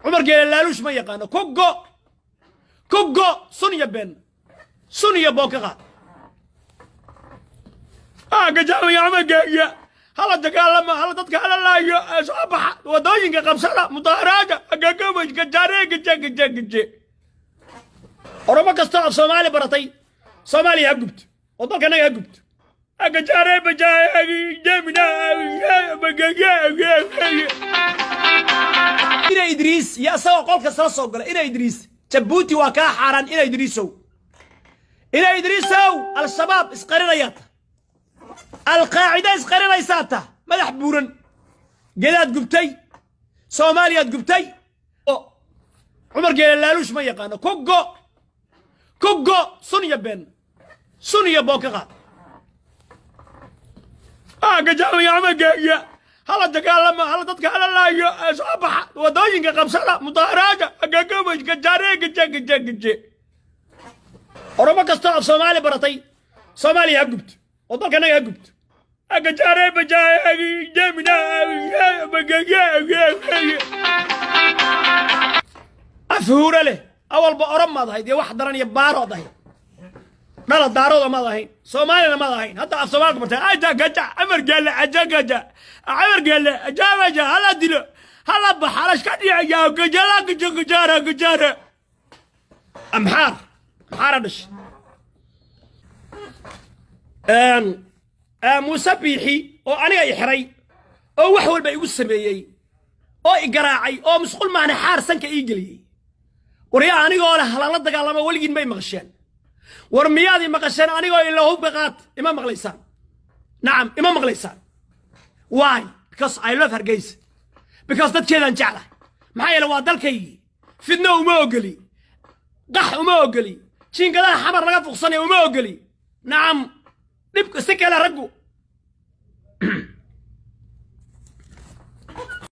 Cumar Geele laaluush ma yaqaano. Ku go, ku go, sun iyo been, sun iyo boon ka qaad. Gajaamaya Cumar Geeya, hala dagaalama, hala dadka hala laayo, soo baxa, wadooyinka qabsada, mudaaharaada, gajaare, gaje, gaje, gaje. Oromo kastoo af Soomaali baratay, Soomaaliya ha gubto oo dalkanaga ha gubto. Gajaare bajemina. Ina Idriis iyo asagoo qolka sala soo gala. Ina Idriis, Jabuuti waa kaa xaaraan. Ina Idriisow, Ina Idriisow, Al-Shabaab isqarinayaa ta, Alqaacida isqarinaysaa ta, madax buuran. Gedaad gubtay, Soomaaliyaad gubtay. Cumar Geele laaluush ma yaqaano. Ku go, ku go, sun iyo been, sun iyo boon ka qaad. Gajaamaya Cumar Geeya, hala dagaalama, hala dadka hala laayo, soo baxa, wadooyinka qabsada, mudaaharaada, gajaare, gaje, gaje, gaje. Oromo kastoo af Soomaali baratay, Soomaaliya ha gubto oo dalkanaga ha gubto. Gajaare bajemina. Afhuura leh, awalba orom maad ahayd iyo wax daran iyo baarood ahayd, dhala daarooda maad ahayn, Soomaalina maad ahayn. Hadda af Soomaalka bartay. Aja gaja Amar Geele, aja gaja Amar Geele, ajabaja, hala dilo, hala bax, hala iska dhiciya, gajala, gaja, gajaara, gajaara. Amxaar, Amxaara dhashay. Muuse Biixi oo aniga i xiray oo wax walba igu sameeyey oo i garaacay oo musqul maana xaar sanka ii geliyey, waryaa, anigoo leh halala dagaalamo, weligiin may maqasheen? War miyaad i maqasheen anigoo ila hubka qaat? Ima maqlaysaan? Nacam, ima maqlaysaan. Why? Because I love Hargeysa, because dadkeedaan jeclahay. Maxaa yeele, waa dalkaygii. Fidno uma ogoli, qax uma ogoli, jiingadaha Xamar laga fuqsanaya uma ogoli. Nacam, dhibka si kale raggu.